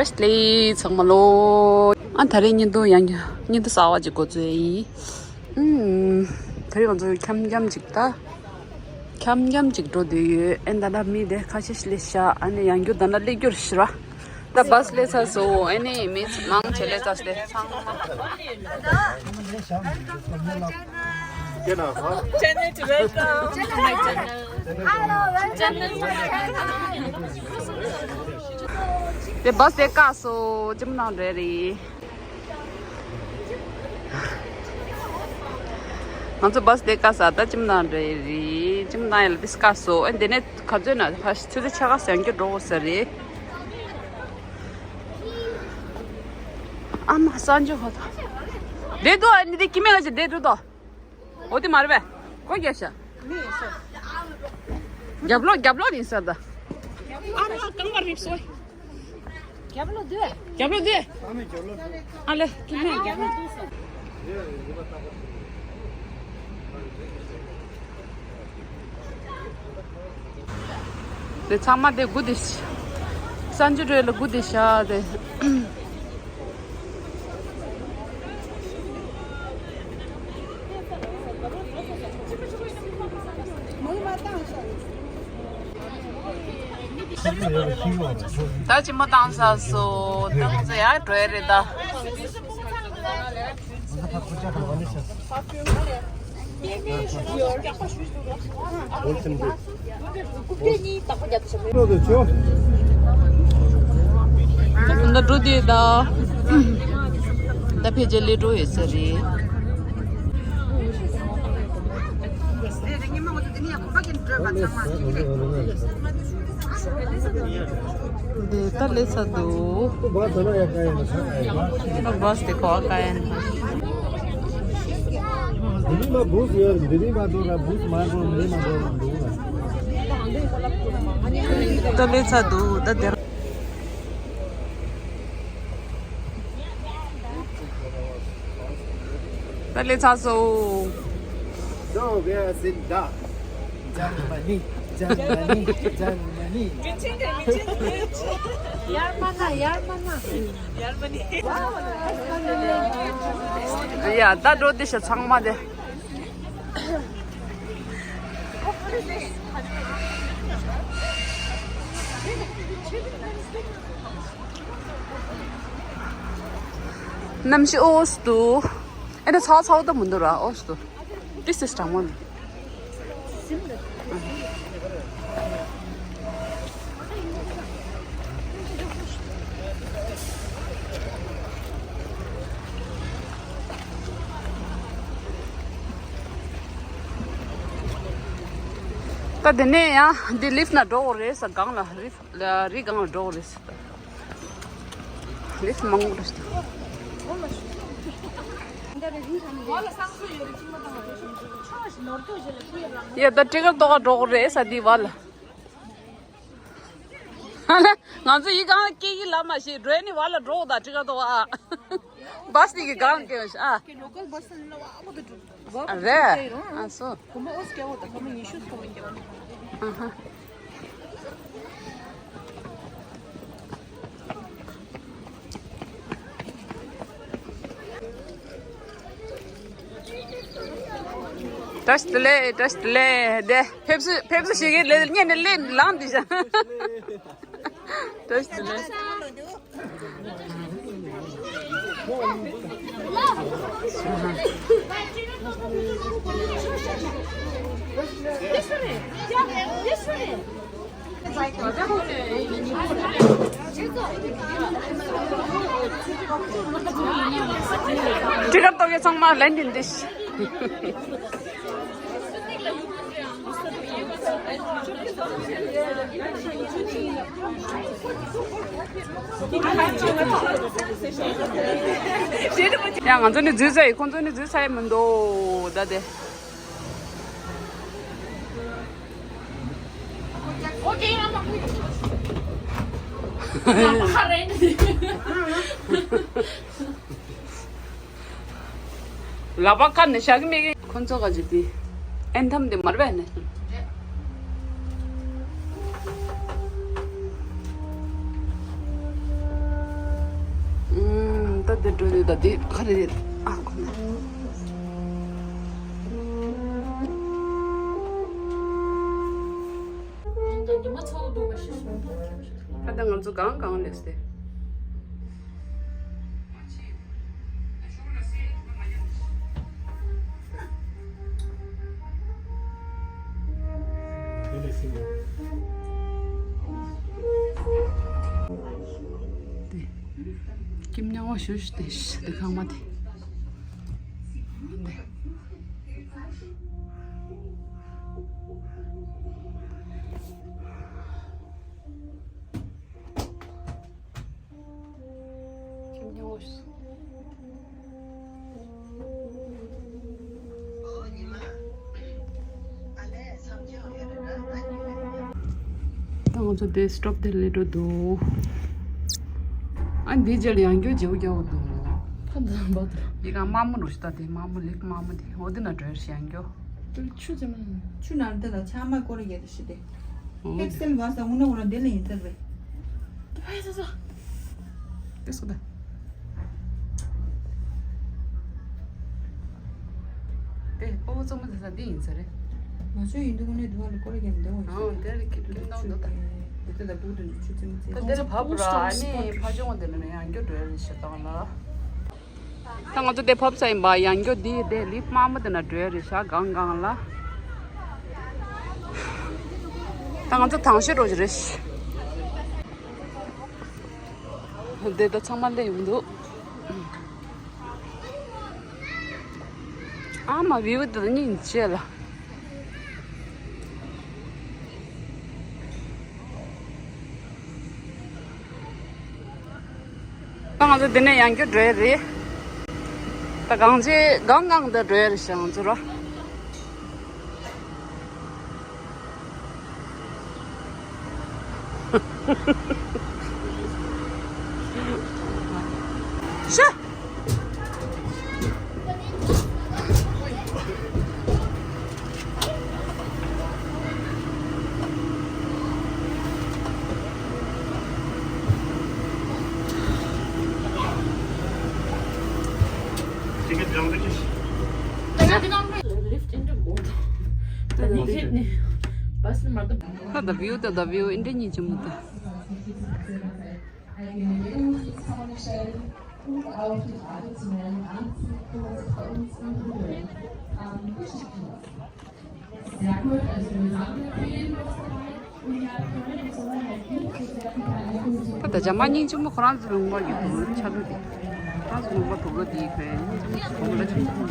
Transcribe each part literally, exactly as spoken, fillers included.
ལེ་ཚང་མ་ལོ། ཨ་ད་རེས་བརྙན་ཐུང་ཡང་བརྙན་ཐུང་གསར་པ་ཅིག་འགོ་འཛུགས་ཡིན། ཨུམ། ད་རེས་ང་ཚོ་འཁྱམ་འཁྱམ་ཅིག་ད། འཁྱམ་འཁྱམ་ཅིག་འགྲོ་བསྡད་ཡོད། ཨེ་ད་ལྟ་མི་དེ་ཁ་ཤས་ཤིག་སླེབས་ཤག་ཨ་ནི་ཡང་བསྐྱར་ད་ལྟ་སླེབས་རྒྱུ་རེད་ཤག་ད་བཱས་སླེབས་ཚར་སོང་། ཨ་ནི་མི་མང་ཆེ་སླེབས་ཚར་སོང་། ཚང་མ། Channel to welcome. Hello, welcome to my channel. དེ་བཱས་དེ་བཀག་སོང་། ཅི་མ་ནང་འདྲ་རེད། ང་ཚོ་བཱས་དེ་བཀག་ས་ད་ཅི་མ་ནང་འདྲ་རེད། ཅི་མ་ནང་ཡ་ལ་དེ་བཀག་སོང་། ཨ་དེ་ནས་ག་ཚོད་ན་ཧ་ཆུ་ཚོད་ཕྱེད་ཀ་ཟིན་རྒྱུ་འགྲོ་ས་རེད། ཨ་མ་སང་ཇོ་ཧོ་ད། དེ་དུ་ཨ་ནི་དེ་ཁྱི་མེད་ག་ཅི་དེ་དུ་དོ། འོ་དེ་མ་རེད་པས། ཁོ་རྒྱབ་ཤ། རྒྱབ་ལོག་རྒྱབ་ལོག་ཡིན་ས་ད། ཨ་མ་རྐང་པ་རིག་སོ། རྒྱབ་ལོག་དུས། རྒྱབ་ལོག་དུས། ཨ་ལེ་ཁྱི་མེད་རྒྱབ་ལོག་དུས་སོ། དེ་ཚང་མ་དེ་སྒུག་དེ་ཤ། སང་ཇོ་རེད་ལ་སྒུག་དེ་ཤ་དེ། ད་ཅི་མ་བཏང་ས་སོ། ད་ང་ཚོ་ཡར་འགྲོ་ཡ་རེད་ད། འདི་འགྲོ་དུས་ད། ད་ཕལ་ཆེར་སླེབས་འགྲོ་ཡོད་ས་རེད། འདི་ད་སླེབས་ཚར་འདུག་ད་བཱས་དེ་གོ་བ་ག་ཡན། ད་སླེབས་ཚར་འདུག་ད་དེ། ད་སླེབས་ཚར་སོང་། So, wer sind da? Germany, Germany, Germany. ཡ་ད་འགྲོ་དེ་ཤ་ཚང་མ་དེ། གནམ་གཤིས་འོ་སུ་འདུག་ཨེ་ད་ཚ་བོ་ཚ་བོ་ད་མི་འདུག་ར། འོ་སུ་འདུག This is Taiwan. ད་དེ་ནས་ཡང་འདི་ལིཕ་ནང་འགྲོ་དགོས་རེད་ས། སྒང་ལ་རི་ལ་རི་སྒང་ལ་འགྲོ་དགོས་རེད་ས། ལིཕ་མང་པོ་རེད། ཡ་ད་ཊི་ཀེ་ཊི་ཐོག་འགྲོ་དགོས་རེད་ས་འདི་བར་ལ། ང་ཚོ་ཡི་གང་སྐད་ཡིག་ལ་མ་ཤེས་འགྲོ་ནི་བ་ལ་འགྲོ་དང་ཊི་ཀེ་ཊི་ཐོག་ཨ། བཱས་ནི་གི་གང་སྐད་ཤ་ཨ། Local bus ནི་ལ་བ་ཨ་མ་དུ་འགྲོ། ཨ་རེད། ཨ་སོ། གོ་མོ་ཨོ་སྐད་འོ་ད་གོ་མོ་ཉི་ཤུ་སྐོ་མོ་སྐད་འོ། ཨ་ཧ། བཀྲ་ཤིས་བདེ་ལེགས། བཀྲ་ཤིས་བདེ་ལེགས། དེ་ཕེབས་བསུ་ཕེབས་བསུ་ཞུ་གི་ལེ་ཉན་ནས་ལེ་ལངས་འདི་བཞག་བཀྲ་ཤིས་བདེ་ལེགས། ཊི་ཀེ་ཊི་ཐོག་གི་ཚང་མ་ལན་འདི་འདི། ཡ་ང་ཚོ་ནི་འཛུལ་ཚར་ཡིན། ཁོང་ཚོ་ནི་འཛུལ་ཚར་ཡི་མི་འདུག་ད་དེ། ལག་པ་ཁ་ནས་བཞག་གི་མེད་གི། ཁོང་ཚོ་ག་ཅིག་དེ་ཨན་ཐམ་དེ་མར་བས་ནས། འགྲོ་དུས་ད་དེ་ག་རེ་རེད། ཨ་ཁོ་ན། ད་ལྟ་ང་ཚོ་གང་གང་སླེབས་ཏེ། ཀྱེ་མྱང་བ་ཞུ་ཞུ་དེ་ཞུ་དེ་ཁང་མ་དེ། ད་ང་ཚོ་དེ་སི་ཊོབ་དེ་སླེབས་འགྲོ་འདུག་ཨ་འདི་རྗེས་ལ་ཡང་བསྐྱར་བརྗེ་པོ་རྒྱག་དགོས་འདུག་ཕ་འདི་ལ་འབབ་འདུག་འདི་ག་དམར་མོ་རུ་ཞིག་ད་དེ་དམར་མོ་ལེགས་དམར་མོ་དེ་འོ་དེ་ན་འགྲོ་ཡ་ཞིག་ཡང་བསྐྱར། ཆུ་ཆུ་ནང་དེ་ལ་ཆ་མ་སྐོར་ཡས་དེ་ཞིག་དེ། ཨེག་སེལ་བ་ས་འུ་ན་འུ་ན་དེ་ལ་ཡིན་ཚར་བས། དེ་ཕ་ཡ་ས་ས། དེ་སུ་ད། དེ་ཨོ་ཙོ་མོ་དེ་ས་འདི་ཡིན་ས་རེད། ང་ཚོ་ཡིན་དུས་ནས་དུ་བ་ལ་སྐོར་རྒྱབ་འདེ་འོང་། ཨང་དེ་ལ་ཁྱེད་ཀྱི་འདང་འདུག་ད། དེ་ལྟ་ལ་བུ་དུ་ཆུ་ཚིམ་ཚེ། ད་དེ་ལ་བབ་ར་ཨ་ནི་ཕ་ཆུང་བ་དེ་ལ་ནས་ཡང་སྐྱོ་འགྲོ་ཡ་རེད་ཞེས་དང་ལ། ད་ང་ཚོ་དེ་ཕབ་ས་ཡིན་པ་ཡང་སྐྱོ་འདི་དེ་ལིབ་དམར་མོ་དེ་ན་འགྲོ་ཡ་རེད་ཤག་གང་གང་ལ། ད་ང་ཚོ་དང་ཤོས་རོགས་རེད། འདི་ད་ཚང་མ་སླེབས་ཡོང་འདུག་ཨ་མ་བིའུ་དེ་སྙིང་རྗེ་ལ། ད་ང་ཚོ་འདི་ནས་ཡང་བསྐྱར་འགྲོ་ཡ་རེད། ད་གང་ཅི་གང་གང་དུ་འགྲོ་ཡ་རེད་ཤག་ང་ཚོ་ར། ཤ། ད་ད་བིའུ་ད་ད་བིའུ་ཨིན་དྲ་གཉིས་ཅི་མོ་ད། Eine Erinnerungszaun stellen und auch die traditionellen Anzüge bei uns im Büro haben geschickt. Sehr gut, also wir haben jetzt hier was dabei und ja, wir können uns immer helfen, so sehr viel Veränderung zu ད་ལྟ་རྒྱ་མ་སྙིང་རྗེ་མོ་ཁོ་རང་ཚོ་ལུང་པ་ཡོད་དུ་ཆ་ལུ་དེ་ཁོ་རང་ཚོ་ལུང་པ་དུག་ལོ་དེ་ཁོའི་སྙིང་རྗེ་མོ་ཁོ་རང་ལ་ཆུང་ཆུང་མོ་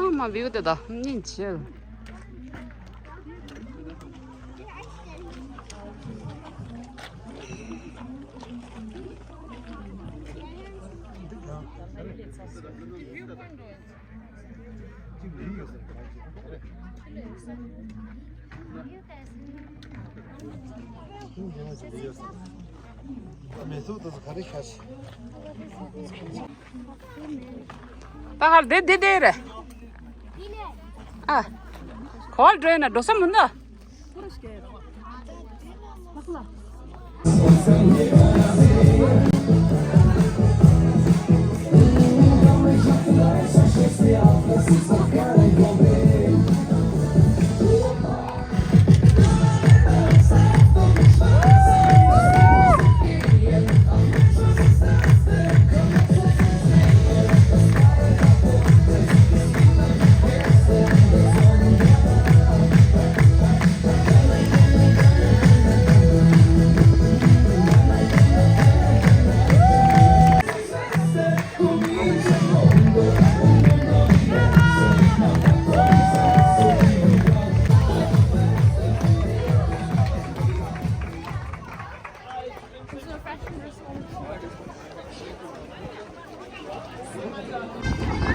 ཨ་མ་བིའུ་དེ་ད་སྙིང་རྗེ། མི་ཚུགས་དུས་ག་རེ་ཤ་ཞིག་ད་ཧར་དེ་དེ་དེ་རེད། ཨ། གོལ་འགྲོ་ཡིན་ན་འགྲོ་ས་མི་འདུག་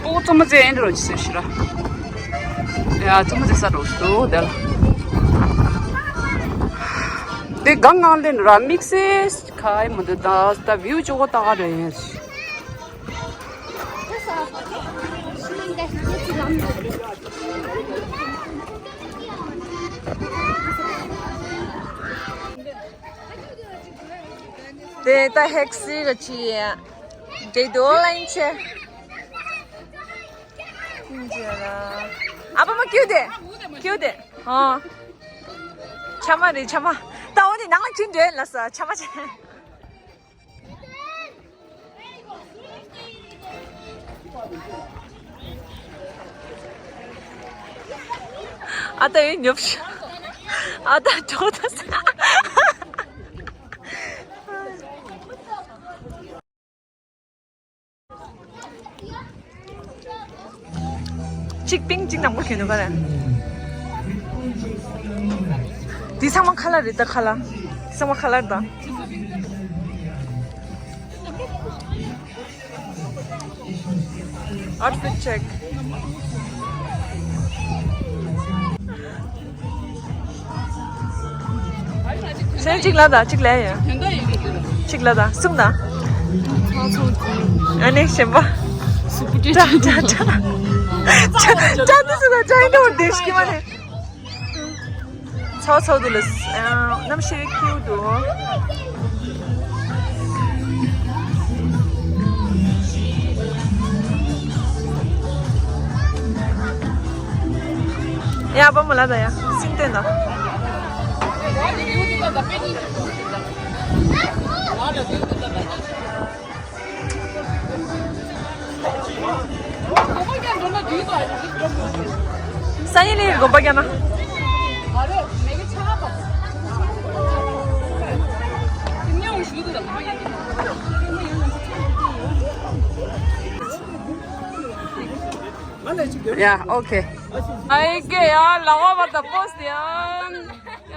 ཨོ་ཙོ་མོ་ཙེ་ཨེ་འདྲ་རོ་ཅི་ཟེར་ཤི་ར། ཡ་ཙོ་མོ་ཙེ་ས་རོ་སོ་དེ་ལ། དེ་གང་གང་ལེན་ར་དམིགས་བསལ་ཁ་ཨེ་མོ་དེ་ད་ད་བིའུ་ཅོ་གོ་ད་ག་རེ་ཡིན། དེ་ད་ཧེག་སི་ར་ཅི་ཡ། འདྲེ་དོ་ལན་ཆེ། ཨ་ཕ་མ་ཀྱུ་དེ། ཀྱུ་དེ། ཨོ། ཆ་མ་རེད་ཆ་མ། ད་འོ་དེ་ནང་ལ་ཅི་འདྲེ་ལ་ས་ཆ་མ་ཆེ། ཨ་ད་ཡོད་ཉོབ་ཤ། ཨ་ད་ཇོ་ད་ས། གཅིག་པིང་གཅིག་དང་པོ་གྱོན་ནོ་ག་རེ། འདི་ཚང་མ་ཁ་ལག་རེད་ད་ཁ་ལག་འདི་ཚང་མ་ཁ་ལག་རེད་ད། Outfit check. སེམས་གཅིག་ལ་དང་གཅིག་ལ་ཡ། གཅིག་ལ་དང་གསུམ་དང་། ཨ་ནི་གཞན་པ། ཅ་ཅ་ཅ། ཅ་ཅ་དུ་སུ་དང་ཅ་ཡིན་དུ་བར་དེ་ཤི་མ་ནི། ཚོ་ཚོ་དུ་ལ་ནམ་ཤེས་ཁྱིའུ་དུ། ཡ་པ་མོ་ལ་ད་ཡ་སིན་ཏེ་ན། སང་ཉིན་ལས་དགོན་པ་རྒྱག་ན། ཡ་ཨོ་ཁེ། ཨའི་ཀེ་ཡ་ལ་བ་བ་ད་པོ་སི་ཡ།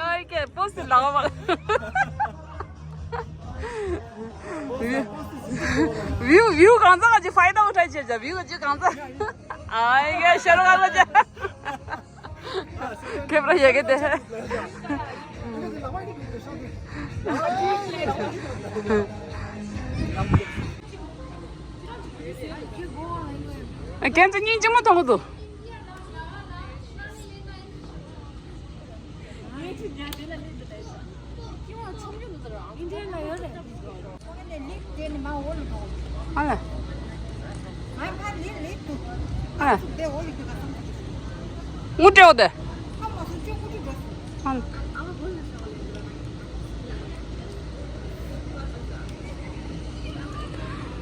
ཨའི་ཀེ་པོ་སི་ལ་བ་བ། བིའུ་བིའུ་གང་ཚ་ག་ཅི་ཕའི་ཏོག་ཏྲ་ཅེ་ཅ་བིའུ་ག་ཅི་གང་ཚ། ཨའི་ཀེ་ཤར་ག་ལ་ཅ། ཁེ་པ་ར་ཡ་གེ་དེ། ཨ་ཁྱེད་ཚོ་སྙིང་རྗེ་མོ་མཐོང་གི་འདུག་ཨ་ལ། ཨ་ལ། ངུ་སྤྲེའུ་དེ། ཨ་ལ།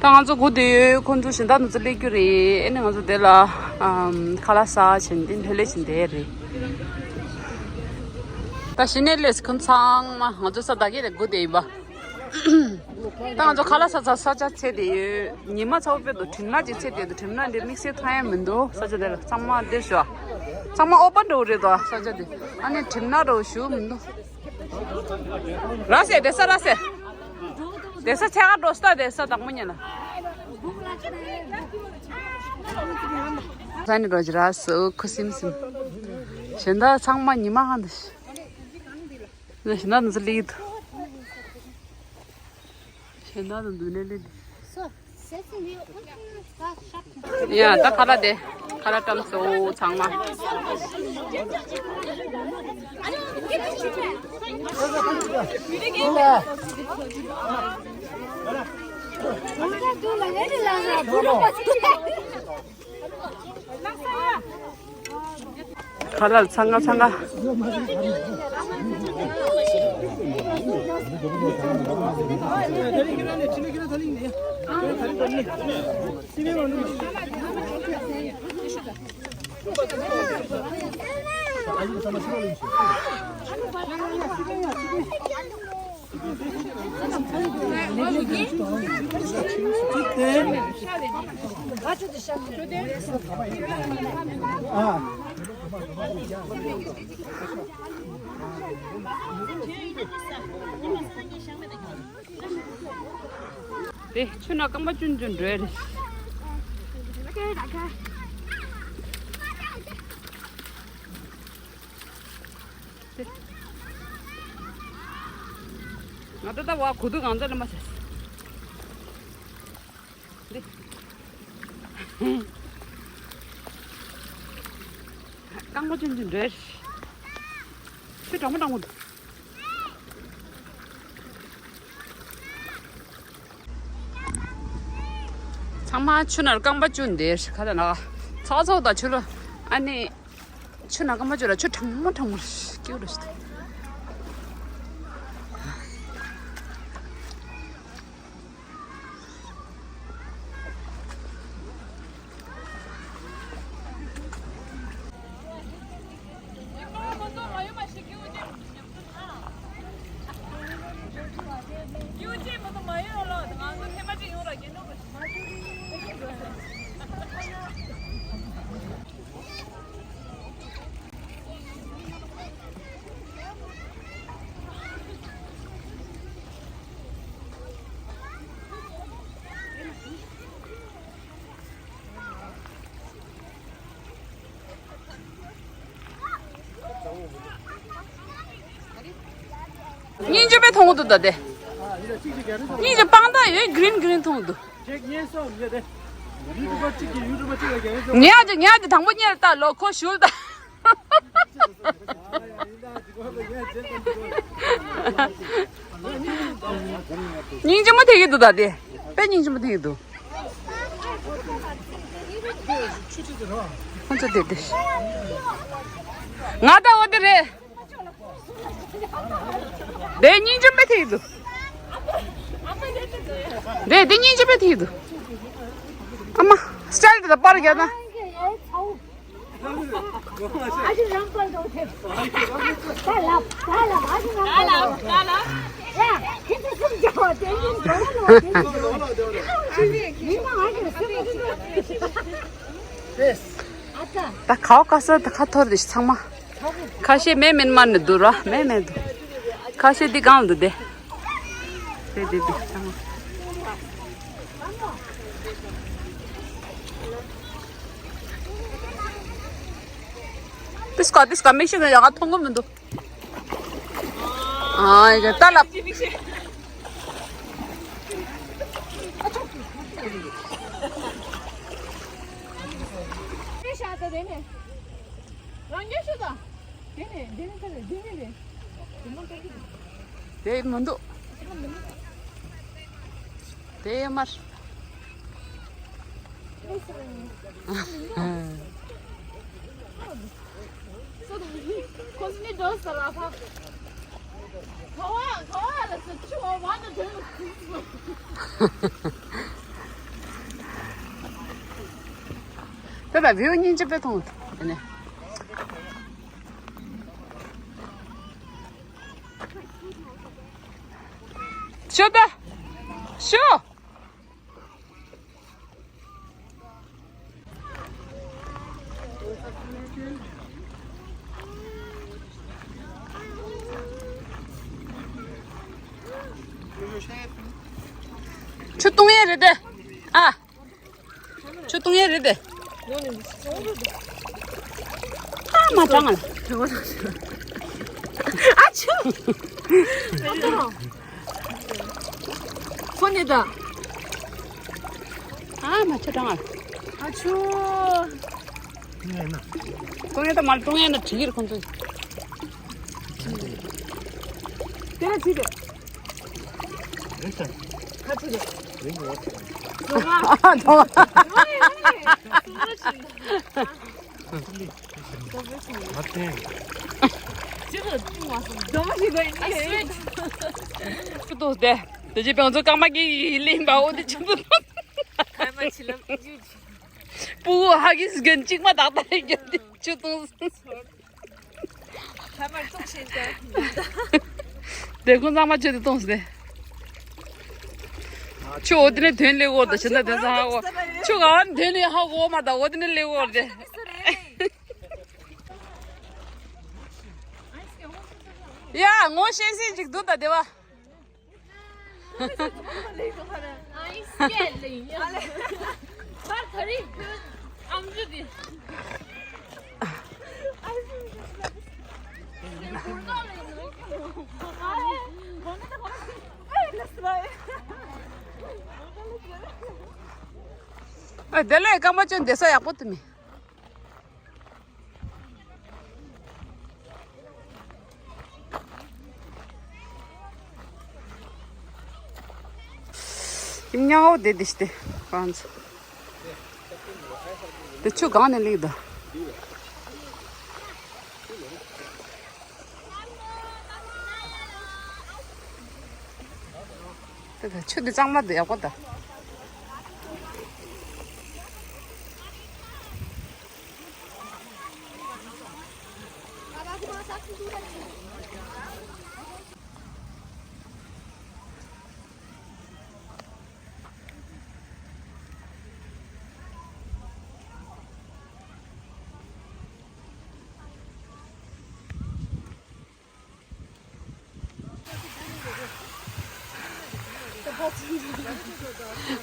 ད་ང་ཚོ་སྒུག་བསྡད་ཡོད། ཁོང་ཚོ་གཞན་དག་ནང་ཚོ་སླེབས་རྒྱུ་རེད། ཨེ་ནི་ང་ཚོ་དེ་ལ་ཨམ་ཁ་ལག་ཟ་བྱས་ནས་ལྷོད་ལྷོད་བྱས་བསྡད་རེད། ད་གཞི་ནས་སླེབས་ཁོང་ཚང་མ་ང་ཚོ་ས་ད་གེ་རེ་སྒུག་བསྡད་ཡིན་པ། ད་ང་ཚོ་ཁ་ལག་ཟ་ས་ས་ཆ་འཚོལ་བསྡད་ཡོད། ཉི་མ་ཚ་པོ་དཔེ་འདུག་གྲིབ་ནག་ཅིག་འཚོལ་བསྡད་འདུག་གྲིབ་ནག་འདི་དམིགས་བསལ་མཐོང་ཡ་མི་འདུག་ས་ཆ་དེ་ལ་ཚང་མ་འདིར་ཞོག་ཚང་མ་ཨོ་པན་འགྲོ་གི་རེད་དོ་ས་ཆ་དེ། ཨ་ནི་གྲིབ་ནག་འདྲ་བོ་ཞུ་མི་འདུག་ར་སེ་བསྡད་ས་ར་སེ། བསྡད་ས་ཆ་ག་འགྲོ་ས་བསྡད་ས་དང་མོ་ཉལ་ལ། ས་ནི་རོ་ཇི་ར་སུ་ཁུ་སིམ་སིམ། གཞན་དག་ཚང་མ་ཉི་མ་ཧང་འདི། གཞན་དག་འདི་ཚོ་ལི་འདུག་གཞན་དག་འདི་འདུག་ནས་ལི་འདུག་ཡ་ད་ཁ་ལག་དེ། ཁ་ལག་བཀྲམ་སོང་ཚང་མ། ཁ་ལག་ཚང་ཁ་ཚང་ཁ། དེ་ཆུ་ནང་རྐང་པ་ཆུན་ཆུན་འགྲོ་ཡ་རེད། དེ། ང་ད་ལྟ་བ་གོ་དུས་གང་ཚ་ལ་མ་བྱས། འདི། རྐང་པ་ཅན་ཅན་རེད། ཁྱོད་གྲང་མོ་གྲང་མོ་འདུག་ཚང་མ་ཆུ་ནང་རྐང་པ་བཅུག་འདིར་ཁ་ད་ན་ཚོགས་ཚོགས་དང་ཆུ་ལ་ཨ་ནི་ཆུ་ནང་རྐང་པ་བཅུག་ལ་ཆུ་གྲང་མོ་གྲང་མོ་སྐྱིད་རུ་ཞིག་སྙིང་རྗེ་པས་མཐོང་གི་འདུག་ད་དེ། སྙིང་རྗེ་པང་ད་ཡོད་གི་རིན་གི་རིན་མཐོང་གི་འདུག་ཉལ་ཅིག་ཉལ་ཅིག་དང་པོ་ཉལ་ད་ལོ་ཁོ་ཞུ་ད། སྙིང་རྗེ་མོ་དེ་གི་འདུག་ད་དེ། དཔེ་སྙིང་རྗེ་མོ་དེ་གི་འདུག་ཁོང་ཚོ་དེ་དེ། ང་ད་འོ་དེ་རེད། དེ་སྙིང་རྗེ་མོ་དེ་གི་འདུག་དེ་དེ་སྙིང་རྗེ་མོ་དེ་གི་འདུག་ཨ་མ། སི་ཊལ་དེ་ད་པར་རྒྱག་ན། ད་ཁའོ་ཁ་སར་ད་ཁ་ཐོར་དེ་ཚང་མ། ཁ་ཤས་མེ་མེན་མ་ནི་འདུག་ར་མེ་མེ་འདུག་ཁ་ཤས་འདི་གང་འདུག་དེ། དེ་དེ་དེ་ཚང་མ། དེ་སྐ་དེ་སྐ་མེ་ཤི་གི་ཡ་ག་མཐོང་གི་མི་འདུག་ཨ་ཡ་ཏ་ལ། དེ་མི་འདུག་དེ་མར། ཁོ་ཚོ་ནི་འགྲོ་ས་ལ་ཕ། ག་བ་ག་བ་ལ་ས་ཆུ་བ་བ་ན་དོན་ལ་ཁུག་སོང་། དེ་ལ་བེའུ་སྙིང་རྗེ་དཔེ་མཐོང་། དེ་ནས། ཤོ་ད། ཤོ། ཆུ་བཏུང་ཡས་རེད་དེ། ཨ། ཆུ་བཏུང་ཡས་རེད་དེ། ཨ་མ་གྲང་ང་། ཨ་ཆུ། ཁོ་ནི་ད། ཨ་མ་ཆུ་གྲང་ང་། ཨ་ཆུ། བཏུང་ཡས་ད་མ་བཏུང་ཡས་ན་བྲིས་ཀྱི་རེད་ཁོང་ཚོས། དེ་ལ་བྲིས་དེ། ཁ་ཆུ་རེད། ཨ་ཐོ། ཆུ་ཏོ་དེ། དེ་ཅི་པང་ཚོ་ཀ་མ་གི་ལིན་པའོ་དེ་ཆུ་ཏོ། ཀ་མ་ཆི་ལ་ཡུ་ཆི། སྤུ་གུ་ཧ་གིས་གན་གཅིག་མ་ཏག་ཏག་རེད་རྒྱབ་དེ་ཆུ་ཏོ། ཁ་མར་ཙོག་བྱས་ཏེ། དེ་ཁོང་ཚང་མ་ཆུ་དེ་གཏོང་སྟེ། ཆུ་འོ་དེ་ནས་དོན་ལེགས་འོར་དང་ཕྱི་ཟླ་དོན་ཚང་ཧ་གོ། ཆུ་གང་དོན་ལེགས་ཧ་གོ་མ་དང་འོ་དེ་ནས་ལེགས་འོར་དེ། ཡ་ངོ་ཤེས་སེ་ཅིག་འདུག་ད་དེ་བ། ཨ་དེ་ལས་སྐར་མ་ཅན་བསྡད་ས་ཡག་པོ་དེ་མེད། ཉའོ་དེ་དེ་སྟེ་ཁོང་ཚོ། དེ་ཆུ་སྒང་ནས་སླེབས་འདུག་དེ་ད་ཆུ་དེ་གཙང་མ་དེ་ཡག་པོ་ད།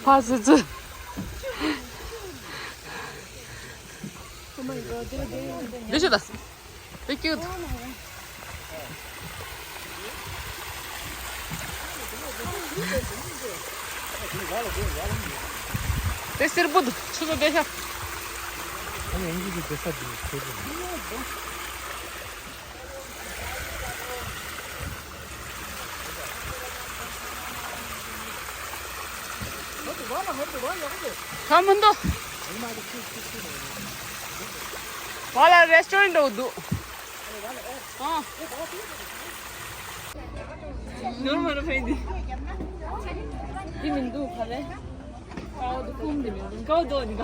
ཕ་སི་ཙི། འདི་ཆུ་ད། འདི་སྐྱིད། དེ་སེར་པོ་འདུག་ཆུ་ཚོད་བརྒྱད་ཤག་ཁ་མི་འདུག་བ་ལ་རེ་སི་ཊོ་རན་འདྲ་བོ་འདུག་ཨ། ནོར་མ་ར་ཕའི་འདི། འདི་མི་འདུག་ག་རེ། ཀའོ་འདི་ཁུམ་འདི་མི་འདུག་ཀའོ་དོ་འདི་ག་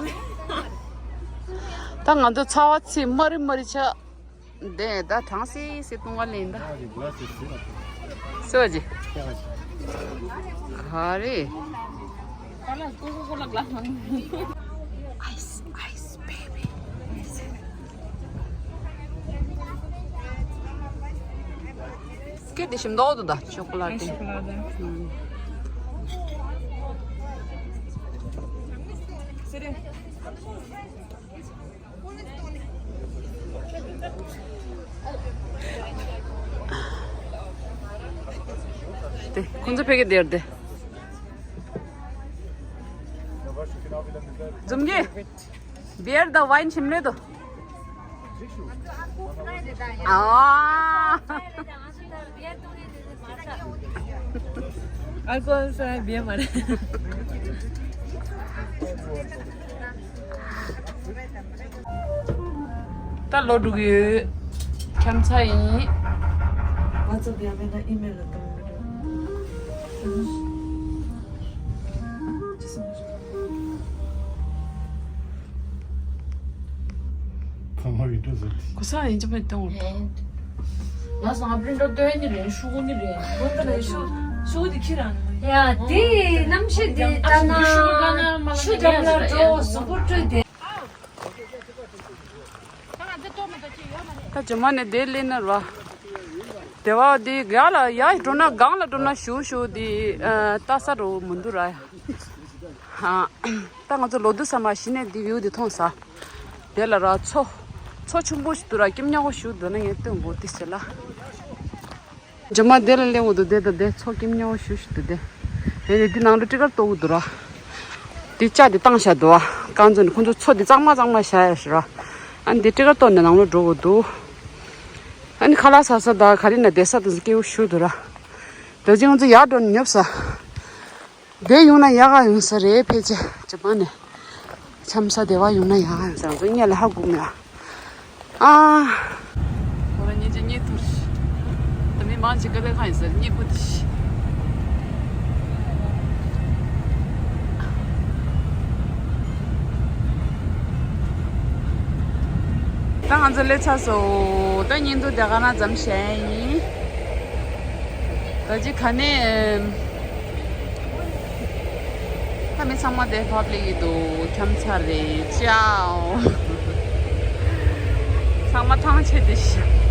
ད་ང་ཚོ་ཚ་བ་ཚིག་མ་རི་མ་རི་ཆགས། འདི་ད་གྲང་སི་སི་བཏུང་བ་ལེན་ད། སོ་ཇི། ག་རེ། Ice, ice, baby. སྐད་དེ་ཞིམ་མདོག་འདུག་ད་ཤོག་ལ་ཏེ། ཤོག་ལ་ཏེ། ཨུམ། དེ་ཁོང་ཚོ་ཕ་གི་དེར་དེ། འཛོམས་རྒྱལ། བི་ཡར་དང་ཝའིན་ཞིམ་ལེ་དོ། ཨ། ཨལ་ཀོ་ཧོལ་ས་བི་ཡར་མ་རེད། ད་ལོ་དྲུག་ཡོད། ཁྱམས་ཚ་ཡིན། ང་ཚོ་བི་ཡར་མེད་ན་ཨི་མེལ་ལ་གཏོང་མི་འགྲོ། ཚང་མ་བི་ཌིའོ་བཟོས་ཏེ། གོ་ས་ཡིན་གཅིག་པུ་གཏོང་། ལགས་སོ། ང་པི་རིན་ཊར་སྟོན་ནི་རེད། ཤོག་གུ་ནི་རེད། ཧོན་ད་ལ་ཤོག་ཤོག་གུ་དེ་ཁྱེར་རང་ནི། ཡ་དེ་གནམ་གཤིས་དེ་ལྟ་ན་ཤུ་འགྲམ་ལ་འགྲོ་གཟུགས་པོ་བཀྲུས་ཏེ། ད་ཇོ་མ་ནས་དེ་ལེན་ན་ར། དེ་བ་དེ་ག་ལ་ཡ་འགྲོ་ན་སྒང་ལ་འགྲོ་ན་ཞུ་ཞུ་དེ་ལྟ་ས་རུ་མི་འདུག་ར་ཡ། ད་ང་ཚོ་ལོ་དུ་ས་མ་གཞི་ནས་དེ་བིའུ་དེ་མཐོང་ས། དེ་ལ་ར་མཚོ། མཚོ་ཆུང་པོ་ཞིག་འདུག་ར། སྐྱིད་ཉག་པོ་ཞིག་འདུག་ན་ངས་སྟོན་དགོས་དེ་ཟེར་ལ། ཇོ་མ་དེ་ལ་སླེབས་འོ་འདུག་དེ་དང་དེ་མཚོ་སྐྱིད་ཉག་པོ་ཞིག་འདུག་དེ། དེ་ནས་དེ་ནང་ལ་ཊི་ཀར་གཏོང་གི་འདུག་ར། དེ་ལྕགས་དེ་བཏང་བཞག་འདུག་བ། རྐང་བཙུགས་ནས་ཁོང་ཚོ་མཚོ་དེ་གཙང་མ་གཙང་མ་བཞག་ཡ་ཞིག་ར། ཨ་ནི་དེ་ཊི་ཀར་གཏོང་ནས་ནང་ལ་འགྲོ་དགོས་འདུག་ཨ་ནི་ཁ་ལག་ཟ་ས་དང་ག་རེ་ན་བསྡད་ས་དང་སྐྱིད་པོ་ཞིག་འདུག་ར། ད་ཅི་ང་ཚོ་ཡར་འགྲོ་ནས་ཉོབ་ས། བསྡད་ཡོང་ན་ཡག་ག་ཡོང་ས་རེད། ཕལ་ཆེར་ཇ་པན་ནས་འཆམ་ས་བསྡད་པ་ཡོང་ན་ཡག་ག་ཡོང་ས། ང་ཚོ་སྔོན་ལ་ཧ་གོ་མེད་ཨ། ཨ། ཁོ་རང་གཉིས་ཀྱི་གཉིད་ཐུར། ད་མི་མང་ཆེ་ག་ལེ་གང་ཡིན་ཟེར་གཉིད་ཁུག་དེ། ད་ང་ཚོ་སླེབས་ཚར་སོང་། ད་བརྙན་ཐུང་དེ་ག་ན་མཚམས་བཞག་ཡིན། ད་ཅི་ག་ནས། ད་མི་ཚང་མ་དེ་ཕབ་ལེ་ཡི་འདུག་འཆམ་ཚར་རེད་ཅའོ། ཚང་མ་ཐང་ཆད་དེ་ཤི།